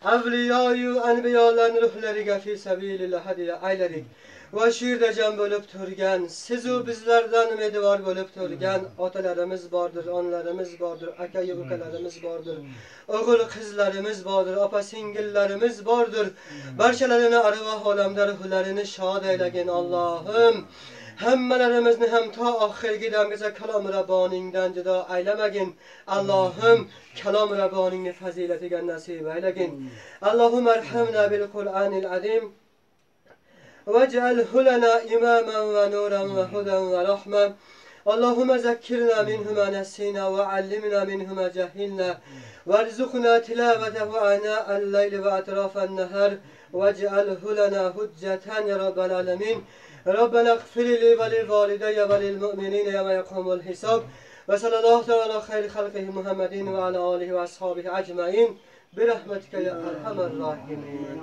Avliyoyu anbiyolarning ruhlariga fi sabilillah hadiya ayladik. Va shu yerda jam bo'lib turgan, sizu bizlardan umidvor bo'lib turgan otalarimiz bordir, onalarimiz bordir, aka-yu ukalarimiz bordir, o'g'il qizlarimiz bordir, opa singillarimiz bordir. Barchalarini arvoh olamda ruhlarini shod aylagin Allohim. Hammalarimizni ham to oxirgi damgacha kalom Rabboningdan judo aylamagin. Allohim kalom Rabboningni fazilatiga nasib aylagin. Allohumma arhamna bil Qur'anil azim. واجعله لنا إماما ونورا وهدى ورحمة. اللهم ذكرنا منه ما نسينا وعلمنا منه ما جهلنا وارزقنا تلاوته آناء الليل وأطراف النهار واجعله لنا حجة يا رب العالمين. ربنا اغفر لي ولوالدي وللمؤمنين يوم يقوم الحساب. وصلى الله تعالى على خير خلقه محمد وعلى آله وأصحابه أجمعين برحمتك يا أرحم الراحمين.